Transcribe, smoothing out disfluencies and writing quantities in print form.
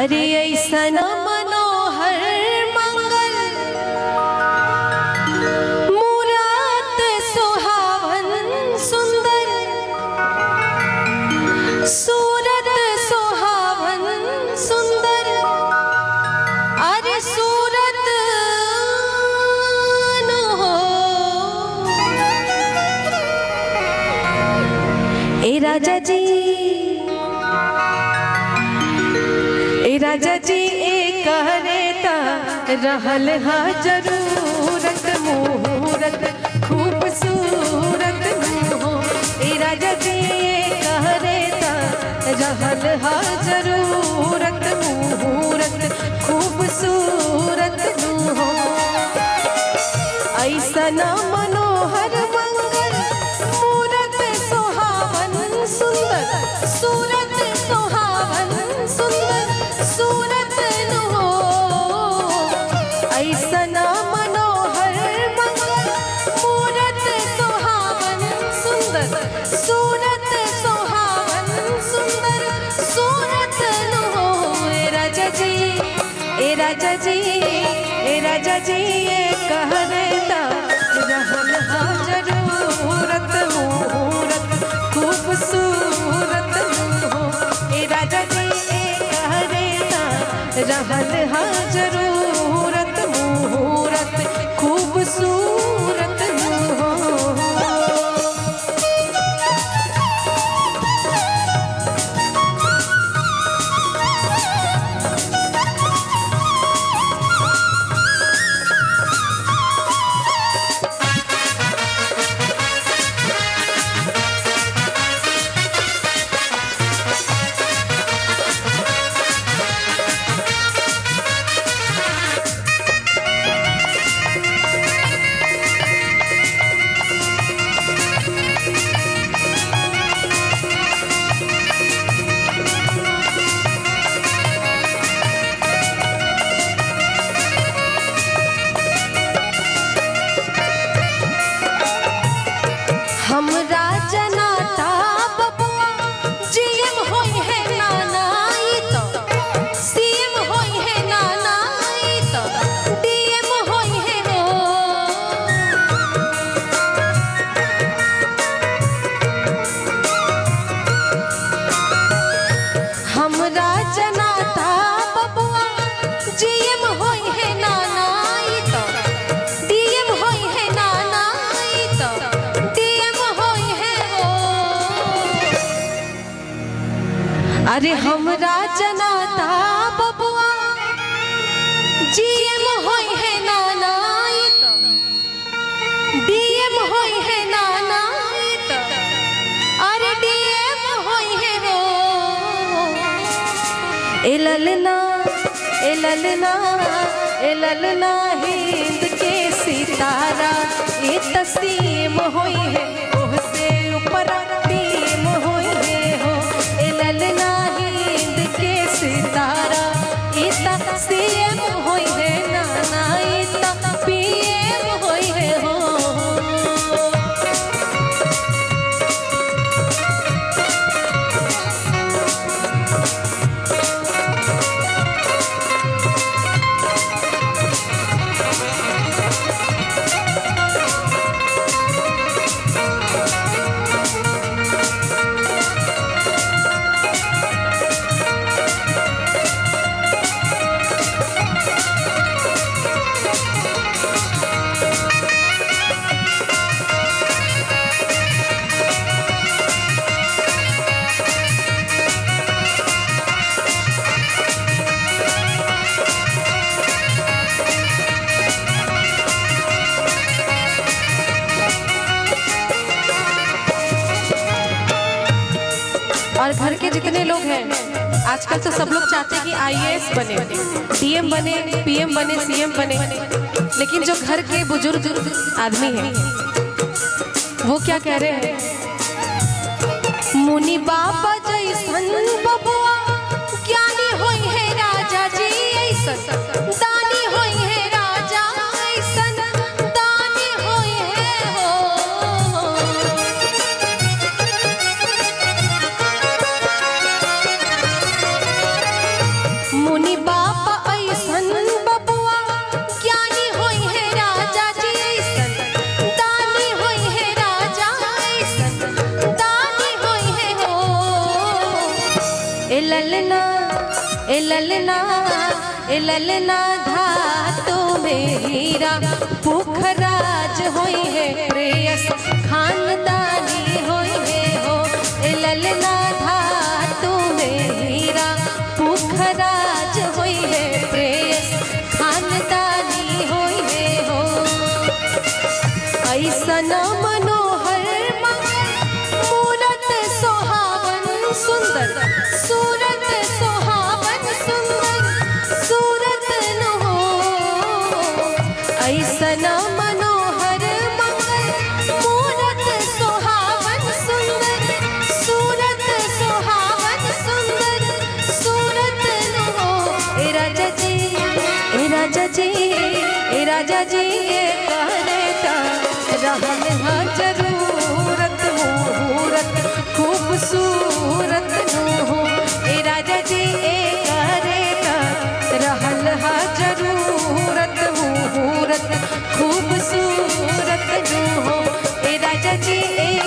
अरे ऐसन मनोहर मंगल मूरत सुहावन सुंदर, सूरत सुहावन सुंदर, अरे सूरत न हो। ए राजा जी, ए राजा जी, ए कहरेता रहल हा जरूरत मुहूरत खूबसूरत हो। ए राजा जी, ए कहरेता रहल हा जरूरत मुहूरत खूबसूरत हो। ऐसा मनोहर मंगल मूरत सुहावन सुंदर, सूरत सुहावन सुंदर, सूरत न हो। ऐसा मनोहर मंगल मूरत सुहावन सुंदर, सूरत सुहावन सुंदर, सूरत न हो। ए राजा जी, ए राजा जी, ए राजा जी, ये कह देता रहल हा जरूरत मुहूरत खूबसूरत हो। ए राजा जी, ये कह देता रहल हा जरूरत मुहूरत खूबसूरत हो। हमरा जनाता बबुआ जीएम होई है नाना ई तो, सीएम होई है नाना ई तो, डीएम होई है हो। हमरा जनाता बबुआ जीएम होई है नाना ई तो, डीएम होई है नाना ई तो, डीएम होई है हो। अरे हमरा जनाता बबुआ जीएम होई है नाना ई तो, डीएम होई है नाना ई तो, अरे डीएम होई है हो। ए ललना, ए ललना, ए ललना हिंद के सितारा, ए तस्लीम होई है ओह से ऊपर भीम होई है हो। ए ललना हिंद के सितारा, ए तस्लीम होई है नाना, ए पीएम होई है हो। और घर के जितने लोग हैं, आजकल तो सब लोग चाहते हैं कि आईएएस बने, डीएम बने, पीएम बने, सीएम बने, लेकिन जो घर के बुजुर्ग आदमी हैं वो क्या कह रहे हैं? मुनि बाबा जैसन बबुआ ज्ञानी होई है राजा जी ऐसन, दानी होई है राजा ऐसन, दानी होई है हो। मुनि मुनि बापा ऐसन बबुआ ज्ञानी होई है राजा जी ऐसन दानी होई है राजा ऐसन दानी होई है हो। ए ललना, ए ललना, ए ललना धातु में हीरा पुखराज होई है प्रेयस खानदानी होई है हो। ए ललना धातु में हीरा पुखराज होई है प्रेयस खानदानी होई है हो। ऐसन मनोहर मूरत सोहावन सुंदर सूरत सोहावन सुंदर सूरत न हो। ऐसन मनोहर मंगल मूरत सोहावन सुंदर सूरत सोहावन सुंदर सूरत न हो। ए राजा जी, ए राजा जी, ए राजा जी ये कहता रहल हा जरूरत मुहूरत खूबसूरत नु हो। ए राजा जी ए करेता रहल हा जरूरत मुहूरत खूबसूरत नु हो। ए राजा जी ए